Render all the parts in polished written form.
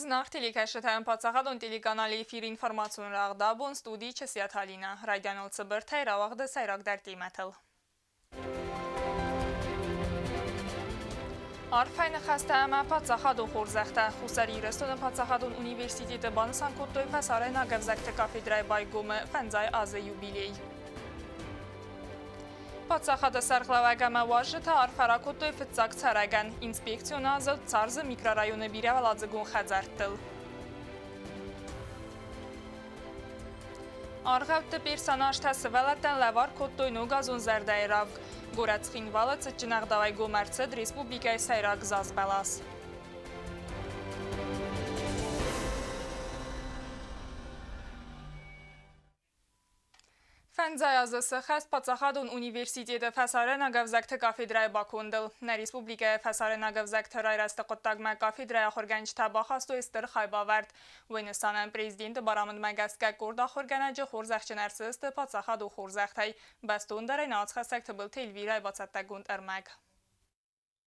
Зынаргъ телекӕсджытӕн паддзахадон телеканалы эфиры информацион рӕгъд абон студийы Чысиаты Алинӕ. Райдианыл цыбыртӕй рауагъды сӕйрагдӕр темӕтыл. Арфӕйы ныхӕстӕ ӕмӕ паддзахадон хорзӕхтӕ Хуссар Ирыстоны паддзахадон университеты банысан кодтой фӕсарӕйнаг ӕвзӕгты кафедрӕйы байгомы фӕндзай азы юбилей. Паддзахады сӕргълӕууӕг ӕмӕ уазджытӕ арфӕ ракодтой фыццаг цӕрӕгӕн. Инспекцион азылд Царзы микрорайоны бирӕуӕладзыгон хӕдзӕрттыл. Аргъӕутты персонажтӕ сывӕллӕттӕн лӕвар кодтой ногазон зӕрдӕйы равг. Горӕт Цхинвалы цытджын ӕгъдауӕй гом ӕрцыд республикӕйы сӕйраг зазбӕлас. Фӕндзай азы сӕххӕст паддзахадон университеты фӕсарӕйнаг ӕвзӕгты кафедрӕйы бакондыл. Нӕ республикӕйы фӕсарӕйнаг ӕвзӕгты райрӕзты хъуыддагмӕ кафедрӕйы ахуыргӕнджытӕ бахастой стыр хайбавӕрд. Уый нысанӕн президенты барамындмӕ гӕсгӕ къорд ахуыргӕнӕджы хорзӕхджын ӕрцыдысты паддзахадон хорзӕхтӕй. Бӕстондӕрӕй нацхӕссӕг Тыбылты Эльвирӕйы бацӕттӕгонд ӕрмӕг.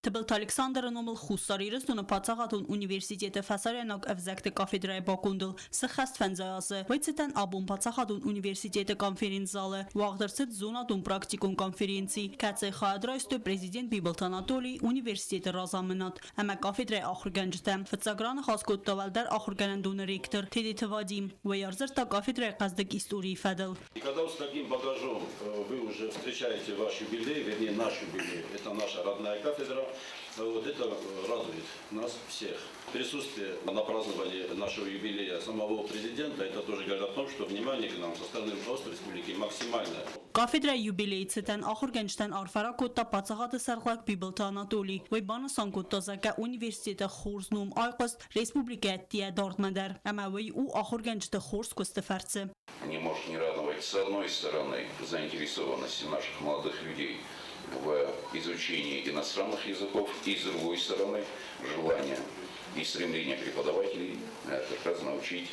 Тыбылты Александры номыл Хуссар Ирыстоны паддзахадон университеты фӕсарӕйнаг ӕвзӕгты кафедрӕйы бакондыл сыххӕст фӕндзай азы. Уый цытӕн абон паддзахадон университеты конференц-залы уагъд ӕрцыд зонадон-практикон конференци, кӕцыйы хайад райстой президент Бибылты Анатолий, университеты разамынад ӕмӕ кафедрӕйы ахуыргӕнджытӕ. Фыццаг раныхас кодта уӕлдӕр ахуыргӕнӕндоны ректор Тедеты Вадим. Уый ӕрдзырдта кафедрӕйы хъӕздыг историйы фӕдыл. И когда вот с таким багажом вы уже встречаете ваш юбилей, вернее наш юбилей, это наша родная кафедра, вот это радует нас всех. Присутствие на праздновании нашего юбилея самого президента, это тоже говорит о том, что внимание к нам со стороны руководства республики максимальное. Кафедрӕйы юбилейы цытӕн ахуыргӕнджытӕн арфӕ ракодта паддзахады сӕргълӕг Бибылты Анатоли. Уый банысан кодта, зӕгъгӕ, университеты хорз ном айхъуыст республикӕйы ӕддейӕ дардмӕ дӕр, ӕмӕ уый у ахуыргӕнджыты хорз куысты фӕрцы. Не может не радовать, с одной стороны, заинтересованности наших молодых людей в изучении иностранных языков, и с другой стороны, желание и стремление преподавателей как раз научить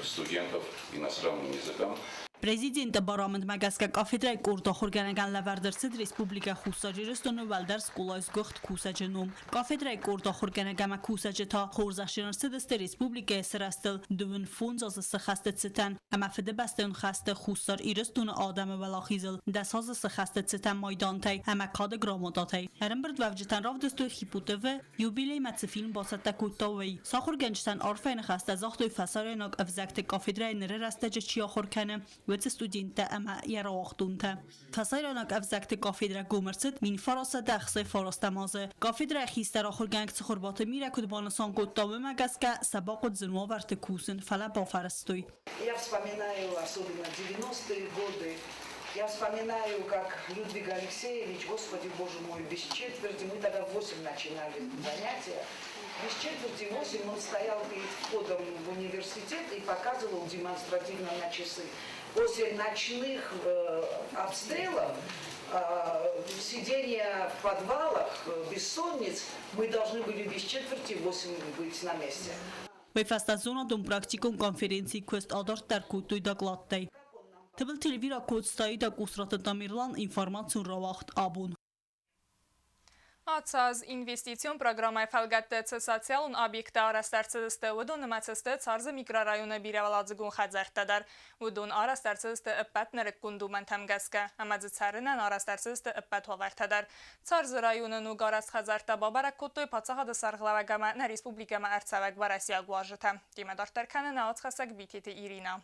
студентов иностранным языкам. Президенты барамындмӕ гӕсгӕ кафедрӕйы къорд ахуыргӕнӕгӕн лӕвӕрд ӕрцыд Республикӕ Хуссар Ирыстоны уӕлдӕр скъолайы сгуыхт кусӕджы ном. Кафедрӕйы къорд ахуыргӕнӕг ӕмӕ кусӕджы та хорзӕхджын ӕрцыдысты республикӕйы сырӕзтыл 25 азы сыхӕсты цытӕн ӕмӕ Фыдыбӕстӕйон хӕсты Хуссар Ирыстоны адӕмы уӕлахизыл 10 азы сыхӕсты цытӕн майдантӕй ӕмӕ кады грамотатӕй. Ӕрӕмбырдуӕвджытӕн равдыстой ХИПУ-ТВ юбилеймӕ цы фильм бацӕттӕ кодта, уый. Сахуыргӕнджытӕн арфӕйы ныхӕстӕ загътой фӕсарӕйнаг ӕвзӕгты кафедрӕйы ныры рӕстӕджы чи ахуыр кӕны, уыцы студенттӕ ӕмӕ йӕ рауагъдонтӕ. Фӕсарӕйнаг ӕвзӕгты кафедрӕ гом ӕрцыд 1969 азы. Кафедрӕйы хистӕр ахуыргӕнӕг Цыхуырбаты Мирӕ куыд банысан кодта, уымӕ гӕсгӕ сӕ бахъуыд зын уавӕрты кусын, фӕлӕ бафӕрӕзтой. Я вспоминаю особенно 90-е годы. Я вспоминаю, как Людвиг Алексеевич, господи боже мой, без четверти, мы тогда в 8 начинали занятия, без четверти восемь он стоял перед входом в университет и показывал демонстративно на часы. После ночных обстрелов, сидения в подвалах, бессонниц, мы должны были без четверти восемь быть на месте. Уый фӕстӕ зонадон практикон конференцийы куыст адарддӕр кодтой докладтӕй. Тыбылты Эльвира Коцтайы Къусраты Тамерлан информацион рауагъд абон. Ацы аз инвестицион программӕйы фӕлгӕтты цы социалон объекттӕ арӕзт ӕрцыдысты, уыдон нымӕцы сты Царзы микрорайоны бирӕуӕладзыгон хӕдзӕрттӕ дӕр. Уыдон арӕзт ӕрцыдысты ӕппӕт нырыккон домӕнтӕм гӕсгӕ, ӕмӕ дзы цӕрынӕн арӕзт ӕрцыдысты ӕппӕт уавӕртӕ дӕр. Царзы районы ногарӕзт хӕдзӕрттӕ бабӕрӕг кодтой паддзахады сӕргълӕууӕг ӕмӕ нӕ республикӕмӕ ӕрцӕуӕг уӕрӕсейаг уазджытӕ. Темӕ дарддӕр кӕны нӕ уацхӕссӕг Битеты Иринӕ.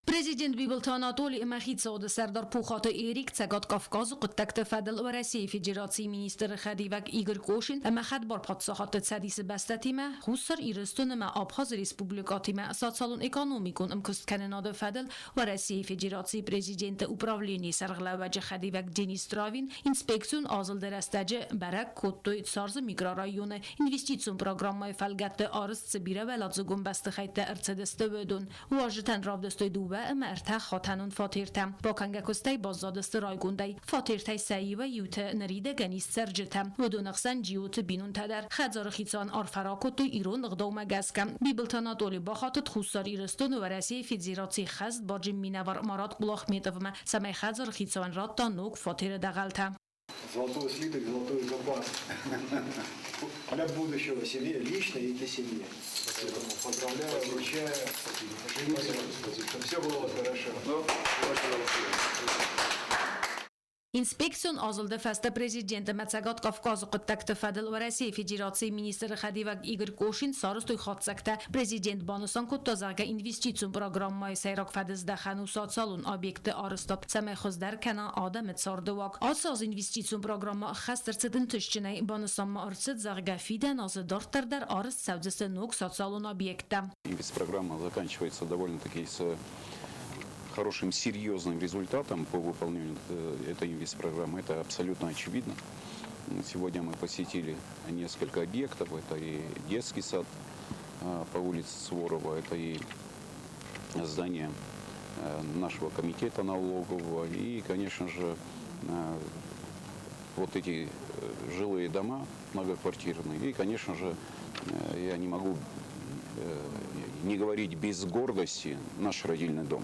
Президент Бибылты Анатоли ӕмӕ хицауады сӕрдар Пухаты Эрик Цӕгат Кавказы хъуыддӕгты фӕдыл Уӕрӕсейы Федерацийы министры хӕдивӕг Игорь Кошин ӕмӕ Хӕдбар паддзахадты Цӕдисы бӕстӕтимӕ, Хуссар Ирыстон ӕмӕ Абхазы республикӕтимӕ социалон-экономикон ӕмкуысткӕнынады фӕдыл Уӕрӕсейы Федерацийы президенты управленийы сӕргълӕууӕджы хӕдивӕг Денис Травин инспекцион азылды рӕстӕджы бӕрӕг кодтой Царзы микрорайоны инвестицион программӕйы фӕлгӕтты арызт цы бирӕуӕладзыгон бӕстыхӕйттӕ ӕрцыдысты, уыдон. Уазджытӕн равдыстой дыууӕ ӕмӕ ӕртӕ хатӕнон фатертӕ. Бакӕнгӕ куыстӕй баззадысты райгондӕй. Фатертӕй сӕ иуӕй-иутӕ ныридӕгӕн ис цӕрджытӕ. Уыдоны хсӕн Джиоты бинонтӕ дӕр. Хӕдзары хицауӕн арфӕ ракодтой ирон ӕгъдаумӕ гӕсгӕ. Бибылты Анатоли бахатыд Хуссар Ирыстоны Уӕрӕсейы Федерацийы хӕстбарджын минӕвар Марат Кулахметовмӕ, цӕмӕй хӕдзары хицауӕн радта ног фатеры дӕгъӕлтӕ. Золотой слиток, золотой запас для будущего себе лично и для семьи. Поэтому поздравляю, вручаю. Живите, чтобы все было у вас хорошо. Инспекцион азылды фӕстӕ президент ӕмӕ Цӕгат Кавказы хъуыддӕгты фӕдыл Уӕрӕсейы Федерацийы министры хӕдивӕг Игорь Кошин сарӕзтой хатдзӕгтӕ. Президент банысан кодта, зӕгъгӕ, инвестицион программӕйы сӕйраг фӕдыздӕхӕн у социалон объектты арӕзтад, цӕмӕй хуыздӕр кӕна адӕмы цардыуаг. Ацы аз инвестицион программӕ ӕххӕст ӕрцыд ӕнтыстджынӕй. Банысан ма ӕрцыд, зӕгъгӕ, фидӕн азы дарддӕр дӕр арӕзт цӕудзысты ног социалон объекттӕ. Инвестпрограмма заканчивается довольно-таки с хорошим, серьезным результатом по выполнению этой инвестпрограммы. Это абсолютно очевидно. Сегодня мы посетили несколько объектов. Это и детский сад по улице Суворова, это и здание нашего комитета налогового, и, конечно же, вот эти жилые дома многоквартирные. И, конечно же, я не могу не говорить без гордости, наш родильный дом.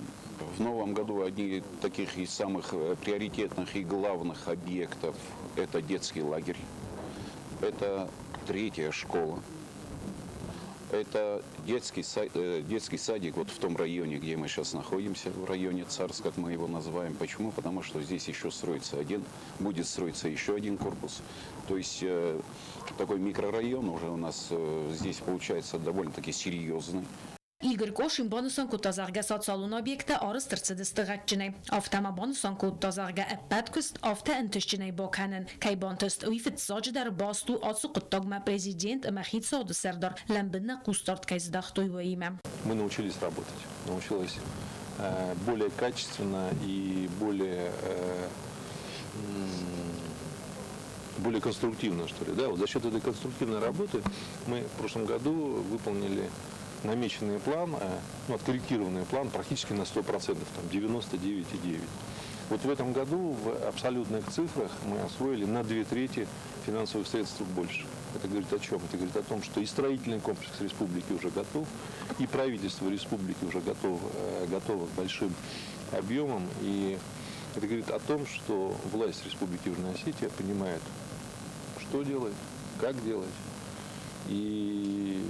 В новом году одни таких из самых приоритетных и главных объектов – это детский лагерь, это третья школа, это детский садик вот в том районе, где мы сейчас находимся, в районе Царск, как мы его называем. Почему? Потому что здесь еще строится один, будет строиться еще один корпус. То есть такой микрорайон уже у нас здесь получается довольно-таки серьезный. Игорь Кошин банысан кодта, зӕгъгӕ, социалон объекттӕ арӕзт ӕрцыдысты гъӕдджынӕй. Афтӕ ма банысан кодта, зӕгъгӕ, ӕппӕт куыст афтӕ ӕнтыстджынӕй бакӕнын кӕй бантыст, уый фыццаджыдӕр баст у ацы хъуыддагмӕ президент ӕмӕ хицауады сӕрдар лӕмбынӕг хъусдард кӕй здӕхтой, уыимӕ. Мы научились работать, научилась более качественно и более конструктивно, что ли. Да? Вот за счет этой конструктивной работы мы в прошлом году выполнили намеченный план, ну, откорректированный план практически на 100%, 99,9. Вот в этом году в абсолютных цифрах мы освоили на 2/3 финансовых средств больше. Это говорит о чем? Это говорит о том, что и строительный комплекс республики уже готов, и правительство республики уже готово к большим объемам. И это говорит о том, что власть Республики Южная Осетия понимает, что делать, как делать и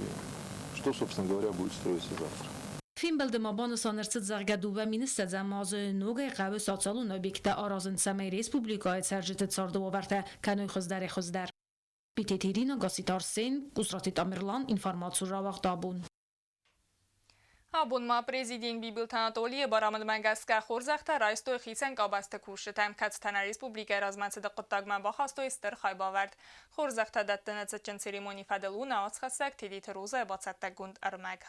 что, собственно говоря, будет строиться завтра. Фембӕлды ма банысан ӕрцыд, зӕгъгӕ, 2020 азы ногӕй хъӕуы социалон объекттӕ аразын, цӕмӕй республикӕйы цӕрджыты царды уавӕртӕ кӕной хуыздӕрӕй хуыздӕр. Битеты Ирина, Гасситы Арсен, Къусраты Тамерлан, информацион рауагъд Абон. Абон ма президент Бибылты Анатолийы барамындмӕ гӕсгӕ хорзӕхтӕ райстой хицӕн къабӕзты кусджытӕ, кӕцытӕ нӕ республикӕйы размӕцыды хъуыддагмӕ бахастой стыр хайбавӕрд. Хорзӕхтӕ дӕттыны цытджын церемонийы фӕдыл у нӕ уацхӕссӕг Тедеты Розайы бацӕттӕгонд ӕрмӕг.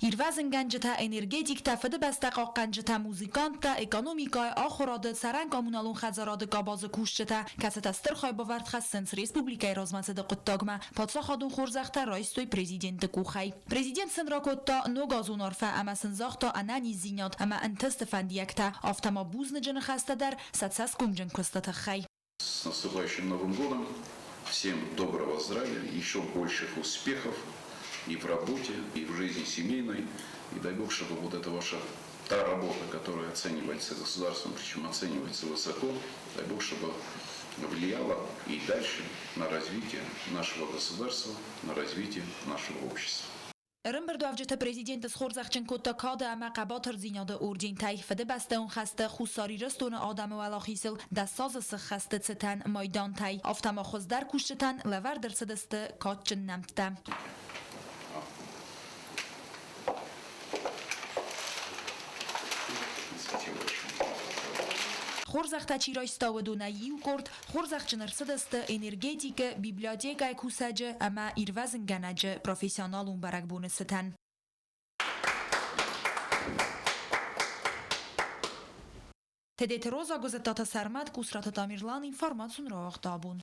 Ирвӕзынгӕнджытӕ, энергетиктӕ, фыдыбӕстӕ хъахъхъӕнджытӕ, музыканттӕ, экономикӕйы, ахуырады, цӕрӕн-коммуналон хӕдзарады къабазы кусджытӕ, кӕцытӕ стыр хайбавӕрд хӕссынц республикӕйы размӕцыды хъуыддагмӕ, паддзахадон хорзӕхтӕ райстой президенты къухӕй. Президент сын ракодта ногазон арфӕ ӕмӕ сын загъта ӕнӕниздзинад ӕмӕ ӕнтысты фӕндиӕгтӕ, афтӕ ма бузныджы ныхӕстӕ дӕр сӕ цӕсгомджын куысты тыххӕй. С наступающим Новым годом! Всем доброго здравия, еще больших успехов и в работе, и в жизни семейной. И дай Бог, чтобы вот эта ваша та работа, которая оценивается государством, причем оценивается высоко, дай Бог, чтобы влияла и дальше на развитие нашего государства, на развитие нашего общества. Ӕрӕмбырдуӕвджыты президент схорзӕхджын кодта кады ӕмӕ хъӕбатырдзинады ордентӕй, Фыдыбӕстӕйон хӕсты Хуссар Ирыстоны адӕмы уӕлахизыл 10 азы сыххӕсты цытӕн майдантӕй. Афтӕ ма хуыздӕр кусджытӕн лӕвӕрд ӕрцыдысты кадджын нӕмттӕ. Хорзӕхтӕ чи райста, уыдонӕй иу къорд хорзӕхджын ӕрцыдысты энергетикы, библиотекӕйы кусӕджы ӕмӕ ирвӕзынгӕнӕджы профессионалон бӕрӕгбоны цытӕн. Тедеты Роза, Гуызыттаты Сӕрмӕт, Къусраты Тамерлан, информацион рауагъд Абон.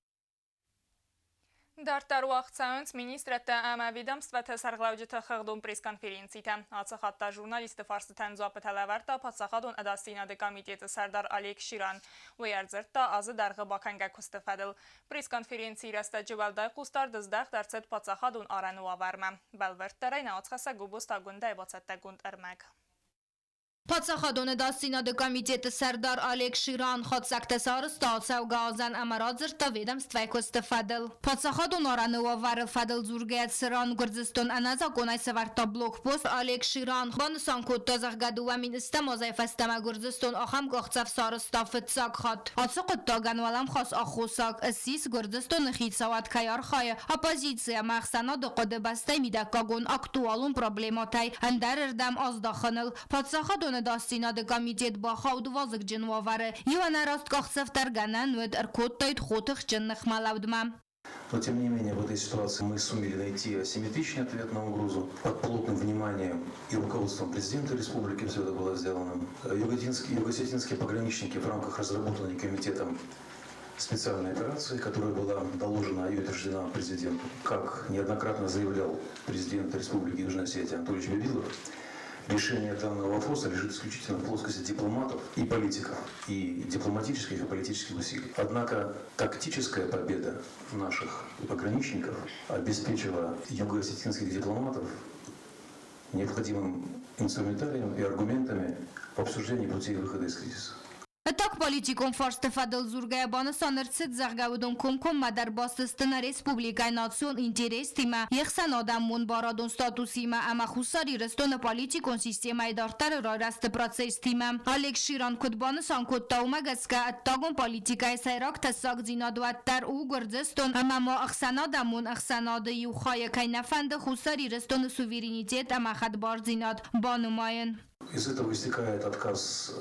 Дарддӕр уагъд цӕуынц министрӕдтӕ ӕмӕ ведомствӕты сӕргълӕуджыты хыгъдон пресс-конференцитӕ. Ацы хатт та журналистты фарстытӕн дзуаппытӕ лӕвӕрдта Паддзахадон ӕдасдзинады комитеты сӕрдар Олег Ширан. Уый ӕрдзырдта азы дӕргъы бакӕнгӕ куысты фӕдыл. Пресс-конференцийы рӕстӕджы уӕлдай хъусдард здӕхт ӕрцыд паддзахадон арӕны уавӕрмӕ. Бӕлвырддӕрӕй нӕ уацхӕссӕг Гобозты Агуындӕйы бацӕттӕгонд ӕрмӕг. Паддзахадон ӕдасдзинады комитеты сӕрдар Олег Ширан хатдзӕгтӕ сарӕзта ацӕугӕ азӕн ӕмӕ радзырдта ведомствӕйы куысты фӕдыл. Паддзахадон арӕны уавӕры фӕдыл дзургӕйӕ, цыран Гуырдзыстон ӕнӕзакъонӕй сӕвӕрдта блокпост, Олег Ширан банысан кодта, зӕгъгӕ, 2000 азӕй фӕстӕмӕ Гуырдзыстон ахӕм къахдзӕф сарӕзта фыццаг хатт. Ацы хъуыддагӕн уӕлӕмхас аххосаг ссис, Гуырдзыстоны хицауад кӕй архайы оппозици ӕмӕ ӕхсӕнады хъуыды бӕстӕйы мидӕггагон актуалон проблемӕтӕй ӕндӕрырдӕм аздахыныл. Паддзахадон ӕдасдзинады комитет бахауд вазыгджын уавӕры. Иу ӕнӕраст къахдзӕф дӕр гӕнӕн уыд ӕркодтаид хотыхджын ныхмӕлӕудмӕ. Но тем не менее в этой ситуации мы сумели найти асимметричный ответ на угрозу. Под плотным вниманием и руководством президента республики все это было сделано. Юго-осетинские пограничники в рамках разработанной комитетом специальной операции, которая была доложена и утверждена президенту. Как неоднократно заявлял президент Республики Южная Осетия Анатолий Бибилов, решение данного вопроса лежит исключительно в плоскости дипломатов и политиков, и дипломатических и политических усилий. Однако тактическая победа наших пограничников обеспечила юго-осетинских дипломатов необходимым инструментарием и аргументами в обсуждении путей выхода из кризиса. Ӕддагполитикон фарсты фӕдыл дзургӕйӕ банысан ӕрцыд, зӕгъгӕ, уыдон комкоммӕ дӕр баст сты нӕ республикӕйы национ интерестимӕ, йе хсӕнадӕмон барадон статусимӕ ӕмӕ Хуссар Ирыстоны политикон системӕйы дарддӕры райрӕзты процесстимӕ. Олег Ширан куыд банысан кодта, уымӕ гӕсгӕ ӕддагон политикӕйы сӕйраг тӕссагдзинад уӕддӕр у Гуырдзыстон ӕмӕ ма ӕхсӕнадӕмон ӕхсӕнады иу хайы кӕй нӕ фӕнды Хуссар Ирыстоны суверенитет ӕмӕ хӕдбардзинад банымайын. Из этого истекает отказ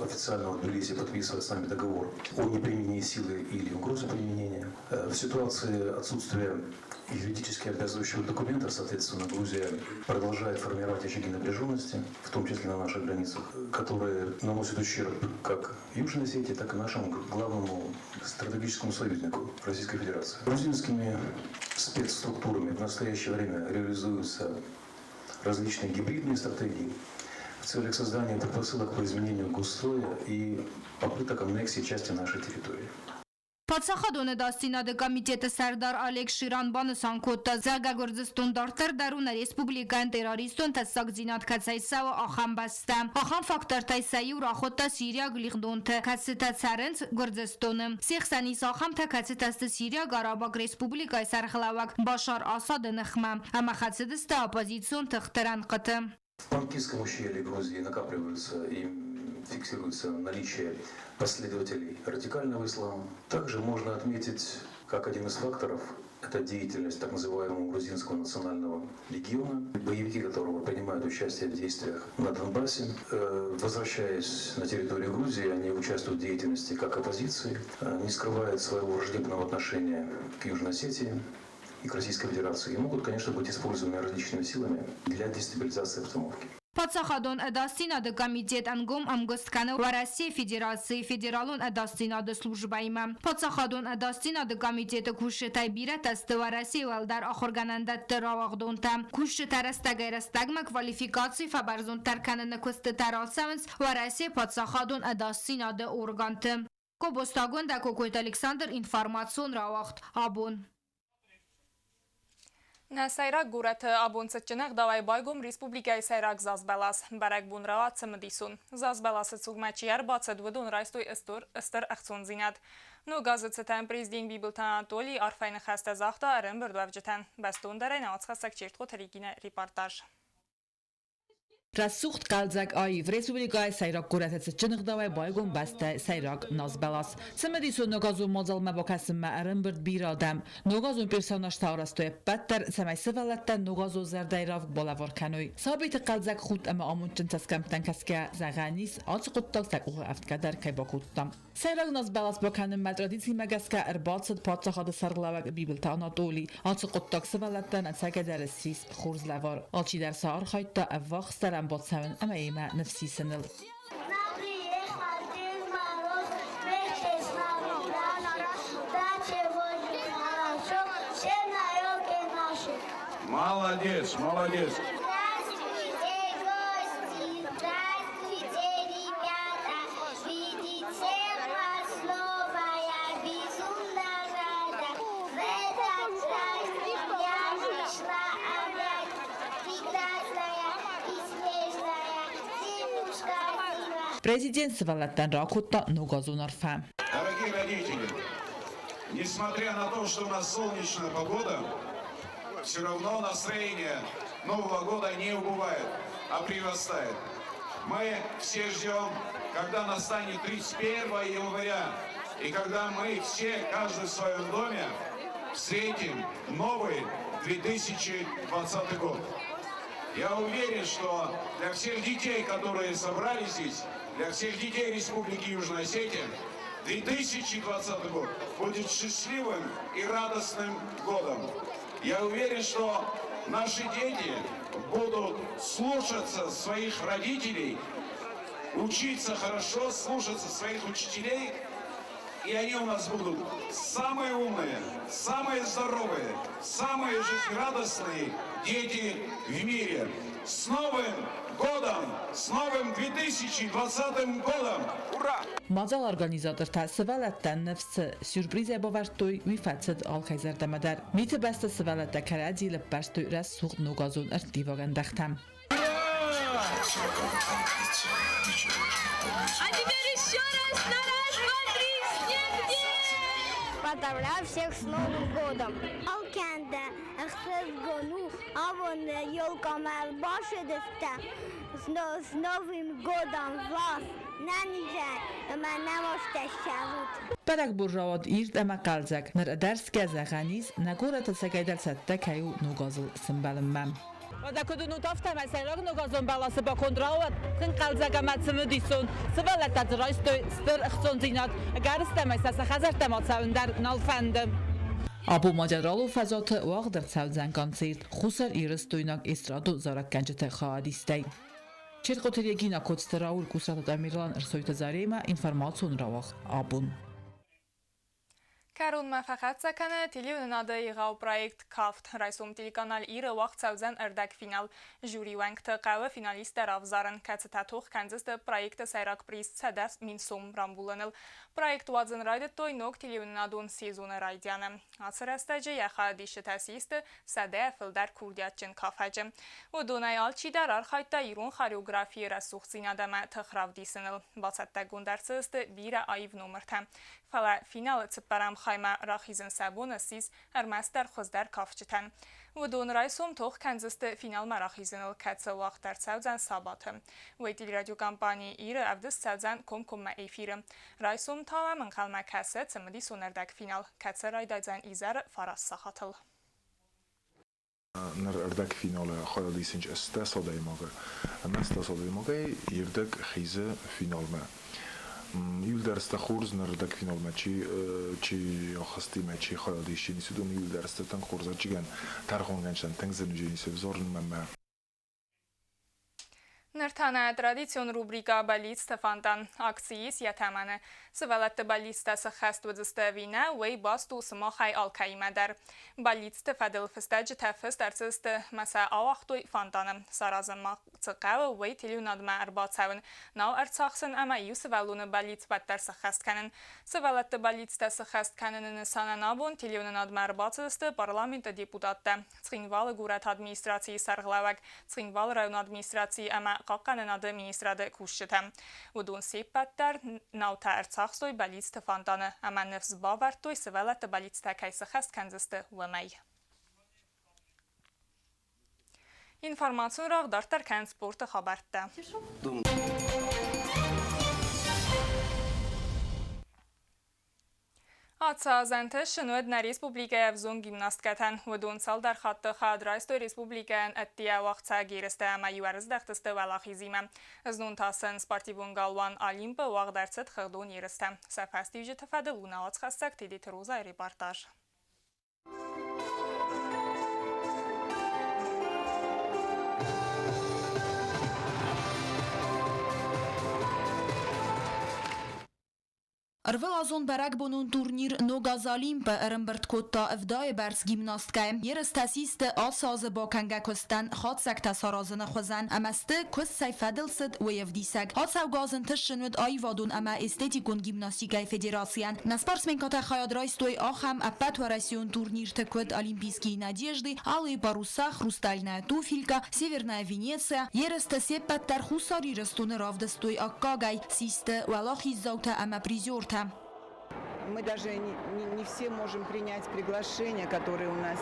официального Тбилиси подписывать с нами договор о неприменении силы или угрозе применения. В ситуации отсутствия юридически обязывающего документа, соответственно, Грузия продолжает формировать очаги напряженности, в том числе на наших границах, которые наносят ущерб как Южной Осетии, так и нашему главному стратегическому союзнику Российской Федерации. Грузинскими спецструктурами в настоящее время реализуются различные гибридные стратегии в целях создания предпосылок по изменению госстроя и попыток аннексии части нашей территории. Паддзахадон ӕдасдзинады комитеты сӕрдар Олег Ширан банысан кодта, зӕгъгӕ, Гуырдзыстон дарддӕр дӕр у нӕ республикӕйӕн террористон тӕссагдзинад кӕцӕй цӕуы, ахӕм бӕстӕ. Ахӕм фактортӕй сӕ иу рахуыдта сириаг лигъдонты, кӕцытӕ цӕрынц Гуырдзыстоны. Се хсӕн ис ахӕмтӕ, кӕцытӕ сты Сириаг Арабаг Республикӕйы сӕргълӕууӕг Башар Асады ныхмӕ ӕмӕ хӕцыдысты оппозицион тыхты рӕнхъыты. В Панкисском ущелье Грузии накапливаются и фиксируется наличие последователей радикального ислама. Также можно отметить, как один из факторов, это деятельность так называемого грузинского национального легиона, боевики которого принимают участие в действиях на Донбассе. Возвращаясь на территорию Грузии, они участвуют в деятельности как оппозиции, не скрывают своего враждебного отношения к Южной Осетии и к Российской Федерации и могут, конечно, быть использованы различными силами для дестабилизации обстановки. Паддзахадон ӕдасдзинады комитет ӕнгом ӕмгуыст кӕны Уӕрӕсейы Федерацийы Федералон ӕдасдзинады службӕимӕ. Паддзахадон ӕдасдзинады комитеты кусджытӕй бирӕтӕ сты Уӕрӕсейы уӕлдӕр ахуыргӕнӕндӕтты рауагъдонтӕ. Кусджытӕ рӕстӕгӕй-рӕстӕгмӕ квалификаци фӕбӕрзонддӕр кӕныны куыстытӕ рацӕуынц Уӕрӕсейы паддзахадон ӕдасдзинады органты. Кобостагондӕ Кокойты Александр, информацион рауагъд «Абон». Нӕ сӕйраг горӕты абон цытджын ӕгъдауӕй байгом республикӕйы сӕйраг зазбӕлас. Бӕрӕгбон рауад цымыдисон. Зазбӕласы цурмӕ чи ӕрбацыд, уыдон райстой стыр ӕхцондзинад. Ног азы цытӕн президент Бибылты Анатолий арфӕйы ныхӕстӕ загъта ӕрӕмбырдуӕвджытӕн. Бӕстондӕрӕй нӕ уацхӕссӕг Чертхъоты Регинӕ репортаж. Рӕсугъд хъӕлдзӕг аив республикӕйы сӕйраг горӕты цытджын ӕгъдауӕй байгом бӕстӕ сӕйраг назбӕлас. Цымыдисон ногазон мадзалмӕ бакӕсынмӕ ӕрӕмбырд бирӕ адӕм. Ногазон персонажтӕ арӕзтой ӕппӕт дӕр, цӕмӕй сывӕллӕттӕн ногазон зӕрдӕйы равг балӕвар кӕной. Сабиты хъӕлдзӕг худт ӕмӕ амондджын цӕсгӕмттӕн кӕсгӕ, зӕгъӕн ис, ацы хъуыддаг сӕ къухы ӕфтгӕ дӕр кӕй бакодта. Сӕйраг назбӕлас бакӕнынмӕ традицимӕ гӕсгӕ ӕрбацыд паддзахады сӕргълӕууӕг Бибылты Анатоли. Ацы хъуыддаг сывӕллӕттӕн ӕцӕгӕйдӕр ссис хорз лӕвар. Алчидӕр сӕ архайдта ӕввахсдӕр ӕмбацӕуын ӕмӕ йемӕ ныфс исыныл. Приехал Дед Мороз вместе с нами дальше будет хорошо, все на елке наши. Молодец, молодец. Здравствуйте, гости, здравствуйте, ребята. Видеть всех вас снова я безумно рада. В этот праздник я пришла опять. Прекрасная и снежная зимушка. Президент сывӕллӕттӕн ракодта ногазон арфӕ. Дорогие родители, несмотря на то, что у нас солнечная погода, все равно настроение Нового года не убывает, а прирастает. Мы все ждем, когда настанет 31 января, и когда мы все, каждый в своем доме, встретим новый 2020 год. Я уверен, что для всех детей, которые собрались здесь, для всех детей Республики Южная Осетия, 2020 год будет счастливым и радостным годом. Я уверен, что наши дети будут слушаться своих родителей, учиться хорошо, слушаться своих учителей, и они у нас будут самые умные, самые здоровые, самые жизнерадостные дети в мире. С Новым годом! С новым 2020 годом! Ура! Мадзалы организатортӕ сывӕллӕттӕн ныфс цы сюрпризӕй бавӕрдтой, уый фӕцыд алкӕй зӕрдӕмӕ дӕр. Миты бӕсты сывӕллӕттӕ кӕрӕдзийыл ӕппӕрстой рӕсугъд ногазон ӕрттиваг ӕндӕхтӕ. А теперь еще раз на раз, два, три, снег, Поздравляю всех с Новым годом! Алкӕмӕн дӕр ӕхсызгон у абон елкӕмӕ ӕрбацыдыстӕм. С Новым годом вас! Нӕнизӕй ӕмӕ нӕмастӕ ссарут! Бӕрӕгбон рауад ирд ӕмӕ хъӕлдзӕг. Ныр ӕдӕрсгӕ зӕгъӕн ис, нӕ горӕт ӕцӕгӕйдӕр цӕттӕ кӕй у ногазыл сӕмбӕлынмӕ. Уӕдӕ куыд уынут, афтӕмӕй сӕйраг ногазон бӕласы баконд рауад тынг хъӕлдзӕг ӕмӕ цымыдисон. Сывӕллӕттӕ дзы райстой стыр ӕхцондзинад, ӕгӕрыстӕмӕй сӕ сӕ хӕдзӕрттӕм ацӕуын дӕр нал фӕнды. Абон Мадзаралы фӕзуаты уагъд ӕрцӕудзӕн концерт Хуссар Ирыстойнаг эстрадон зарӕггӕнджыты хайадистӕй. Чертхъоты Регина, Коцты Рауль, Кусаты Тамерлан, Ӕрсойты Заремӕ, информацион рауагъд абон. Кӕронмӕ фӕхӕццӕ кӕны телеуынынады егъау проект «Кафт». Райсом телеканал Ир-ы уагъд цӕудзӕн ӕрдӕгфинал. Жюри уӕнгты хъӕуы финалисттӕ равзарын, кӕцытӕ тох кӕндзысты проекты сӕйраг приз 100 000 сом рамбулыныл. Проект уадзын райдыдтой ног телеуынынадон сезоны райдианы. Ацы рӕстӕджы йӕ хайадисджытӕ систы 100-ӕй фылдӕр курдиатджын кафӕджы. Уыдонӕй алчидӕр архайдта ирон хореографийы рӕсугъддзинад ӕмӕ тых равдисыныл. Бацӕттӕгонд ӕрцыдысты бирӕ аив номыртӕ. Фӕлӕ финалы цыппӕрӕм хаймӕ рахизын сӕ бон ссис ӕрмӕстдӕр хуыздӕр кафджытӕн. Уыдон райсом тох кӕндзысты финалмӕ рахизыныл, кӕцы уагъд ӕрцӕудзӕн сабаты. Уый телерадиокомпани Ир-ы ӕвдыст цӕудзӕн комкоммӕ эфиры. Райсом та уӕм ӕнхъӕлмӕ кӕсы цымыдисон ӕрдӕгфинал, кӕцы райдайдзӕн изӕры 9 сахатыл. Ныр ӕрдӕгфиналы хайад исынц 80 адӕймагы ӕмӕ 80 адӕймагӕй ӕрдӕг хизы финалмӕ. Иуылдӕр сты хорз, ныр ӕрдӕгфиналмӕ чи ахызти ӕмӕ чи хайад исчи, уыдон иуылдӕр сты тынг хорз, ӕвӕццӕгӕн тӕрхонгӕнджытӕн тынг зын уыдзӕнис ӕвзарынмӕ ӕмӕ Ныр та нӕ традицион рубрикӕ «Бӕллицты фонтан». Акци ис йӕ тӕмӕны. Сывӕллӕтты бӕллицтӕ сӕххӕст уыдзысты ӕви нӕ, уый баст у сымахӕй алкӕимӕ дӕр. Бӕллицты фӕдыл фыстӕджытӕ фыст ӕрцыдысты ӕмӕ сӕ ауагътой фонтаны. Саразын ма цы хъӕуы, уый телеуынадмӕ ӕрбацӕуын, нау ӕрцахсын ӕмӕ иу сывӕллоны бӕллиц уӕддӕр сӕххӕст кӕнын. Сывӕллӕтты бӕллицтӕ сӕххӕст кӕныны нысанӕн абон телеуынынадмӕ ӕрбацыдысты парламенты депутаттӕ, Цхинвалы горӕты администрацийы сӕргълӕууӕг, Цхинвалы районы администрацийы ӕмӕ хъахъхъӕнынады министрады кусджытӕ. Уыдон се ппӕт дӕр наутӕ ӕрцахстой бӕллицты фонтаны ӕмӕ ныфс бавӕрдтой, сывӕллӕтты бӕллицтӕ кӕй сӕххӕст кӕндзысты, уымӕй. Информацион рӕгъ дарддӕр кӕнынц спорты хабӕрттӕ. Ацы аз ӕнтысын уыд нӕ республикӕйы ӕвзонг гимнасткӕтӕн. Уыдон цалдӕр хатты хайад райстой республикӕйӕн ӕддейӕ уагъдцӕуӕг ерыстӕ ӕмӕ иу ӕрыздӕхтысты уӕлахизимӕ. Знон та сын спортивон галуан «Олимп»-ы уагъд ӕрцыд хыгъдон ерыстӕ. Сӕ фӕстиуджыты фӕдыл у нӕ уацхӕссӕг Тедеты Розайы репортаж. Ӕрвылазон бӕрӕгбонон турнир Ног аз Олимп-ы ӕрӕмбырд кодта 70-ы бӕрц гимнасткӕйы. Ерыстӕ систы ацы азы бакӕнгӕ куыстӕн хатдзӕгтӕ саразыны хуызӕн ӕмӕ сты, куыст цӕй фӕдыл цыд, уый ӕвдисӕг. Ацӕугӕ аз ӕнтыстджын уыд аивадон ӕмӕ эстетикон гимнастикӕйы федерацийӕн. Нӕ спортсменкӕтӕ хайад райстой ахӕм ӕппӕтуӕрӕсеон турнирты, куыд Олимпийские надежды, Алые паруса, Хрустальная туфелька, Северная Венеция. Ерыстӕ се ппӕт дӕр Хуссар Ирыстоны равдыстой аккагӕй, систы уӕлахиздзаутӕ ӕмӕ призертӕ. Мы даже не все можем принять приглашения, которые у нас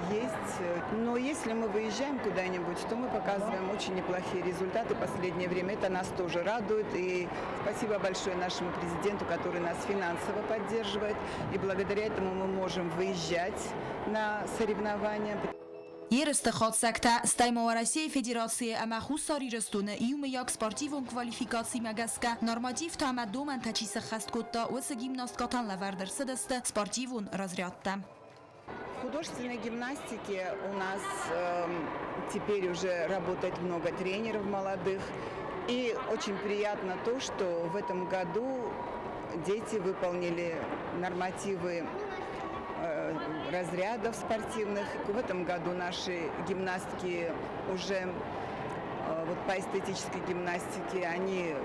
есть. Но если мы выезжаем куда-нибудь, то мы показываем очень неплохие результаты в последнее время. Это нас тоже радует. И спасибо большое нашему президенту, который нас финансово поддерживает. И благодаря этому мы можем выезжать на соревнования. Ерысты хатдзӕгтӕ, стӕй ма Уӕрӕсейы Федерацийы ӕмӕ Хуссар Ирыстоны иумӕйаг спортивон квалификацимӕ гӕсгӕ нормативтӕ ӕмӕ домӕнтӕ чи сӕххӕст кодта, уыцы гимнасткӕтӕн лӕвӕрд ӕрцыдысты спортивон разрядтӕ. В художественной гимнастике у нас теперь уже работает много тренеров молодых. И очень приятно то, что в этом году дети выполнили нормативы разрядов спортивных. В этом году наши гимнастки уже вот по эстетической гимнастике они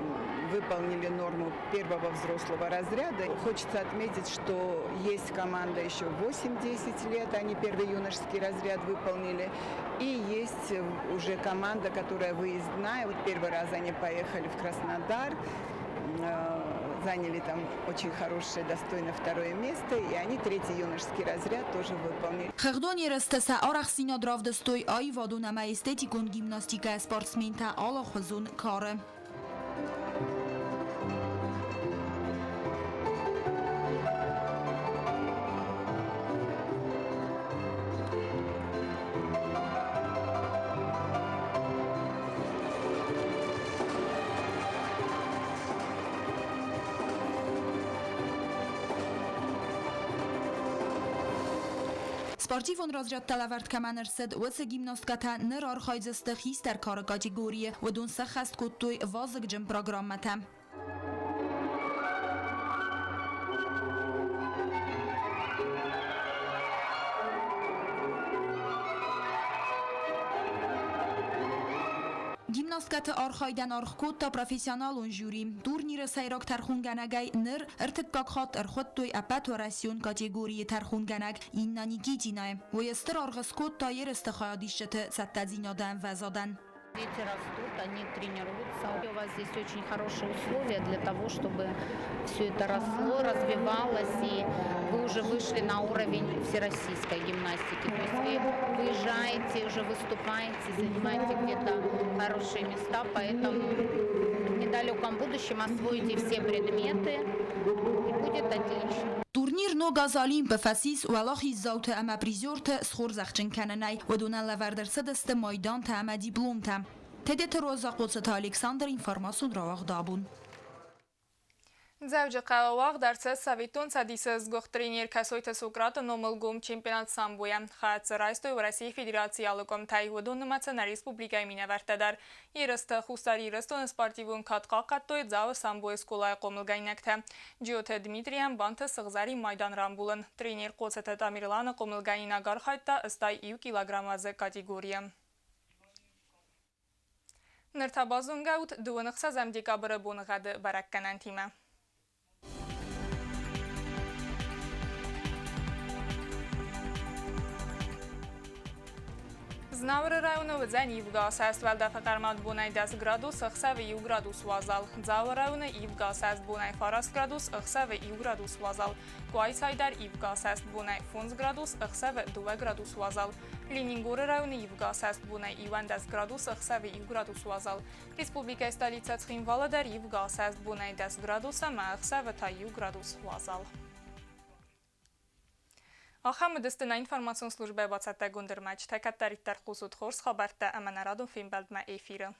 выполнили норму первого взрослого разряда. Хочется отметить, что есть команда еще 8-10 лет, они первый юношеский разряд выполнили. И есть уже команда, которая выездная. Вот первый раз они поехали в Краснодар, заняли там очень хорошее, достойное второе место, и они третий юношеский разряд тоже выполнили. Хыгъдон ерысты сӕ арӕхстдзинад равдыстой аивадон ӕмӕ эстетикон гимнастикӕйы спортсментӕ алыхуызон кары. Спортивон разрядтӕ лӕвӕрд кӕмӕн ӕрцыд, уыцы гимнасткӕтӕ ныр архайдзысты хистӕр кары категорийы. Уыдон сӕххӕст кодтой вазыгджын программӕтӕ. Гимнасткӕты архайдӕн аргъ кодта профессионалон жюри. Турниры сӕйраг тӕрхонгӕнӕгӕй ныр ӕртыккаг хатт ӕрхуыдтой ӕппӕтуӕрӕсеон категорийы тӕрхонгӕнӕг Инна Никитинайы. Уый стыр аргъ скодта ерысты хайадисджыты цӕттӕдзинады ӕмвӕзадӕн. Дети растут, они тренируются. У вас здесь очень хорошие условия для того, чтобы все это росло, развивалось, и вы уже вышли на уровень всероссийской гимнастики. То есть вы выезжаете, уже выступаете, занимаете где-то хорошие места, поэтому в недалеком будущем освоите все предметы, и будет отлично. Турнир Ног аз Олимп-ы фӕцис уӕлахиздзауты ӕмӕ призерты схорзӕхджын кӕнынӕй. Уыдонӕн лӕвӕрд ӕрцыдысты майдантӕ ӕмӕ дипломтӕ. Тедеты Роза, Хъоцыты Александр, информацион рауагъд Абон. Дзӕуджыхъӕуы уагъд ӕрцыд Советон Цӕдисы сгуыхт тренер Кӕсойты Сократы номыл гом чемпионат самбойӕ. Хайад дзы райстой Уӕрӕсейы Федерацийы алы къуымтӕй, уыдон нымӕцы нӕ республикӕйы минӕвӕрттӕ дӕр. Ерысты Хуссар Ирыстоны спортивон кад хъахъхъӕдтой Дзауы самбойы скъолайы хъомылгӕнинӕгтӕ. Джиоты Дмитрийӕн бантыст сыгъзӕрин майдан рамбулын. Тренер Хъоцыты Тамерланы хъомылгӕнинаг архайдта 81 килограммы категорийы. Ныр та базонгӕ ут 26 декабры боныгъӕды бӕрӕггӕнӕнтимӕ. Знауыры районы уыдзӕн ивгӕ асӕст, уӕлдӕфы хъӕрмад бонӕй 10 градус, ӕхсӕвы 1 градус уазал. Дзауы районы ивгӕ асӕст, бонӕй 9 градус, ӕхсӕвы 1 градус уазал. Къуайсайы дӕр ивгӕ асӕст, бонӕй 5 градус, ӕхсӕвы 2 градус уазал. Ленингоры районы ивгӕ асӕст, бонӕй 11 градус, ӕхсӕвы 1 градус уазал. Республикӕйы столицӕ Цхинвалы дӕр ивгӕ асӕст, бонӕй 10 градус ӕмӕ ӕхсӕвы та 1 градус уазал. Ахӕм уыдысты нӕ информацион службӕйы бацӕттӕгонд ӕрмӕджытӕ. Кӕддӕриддӕр хъусут хорз хабӕрттӕ ӕмӕ нӕ радон фембӕлдмӕ эфиры.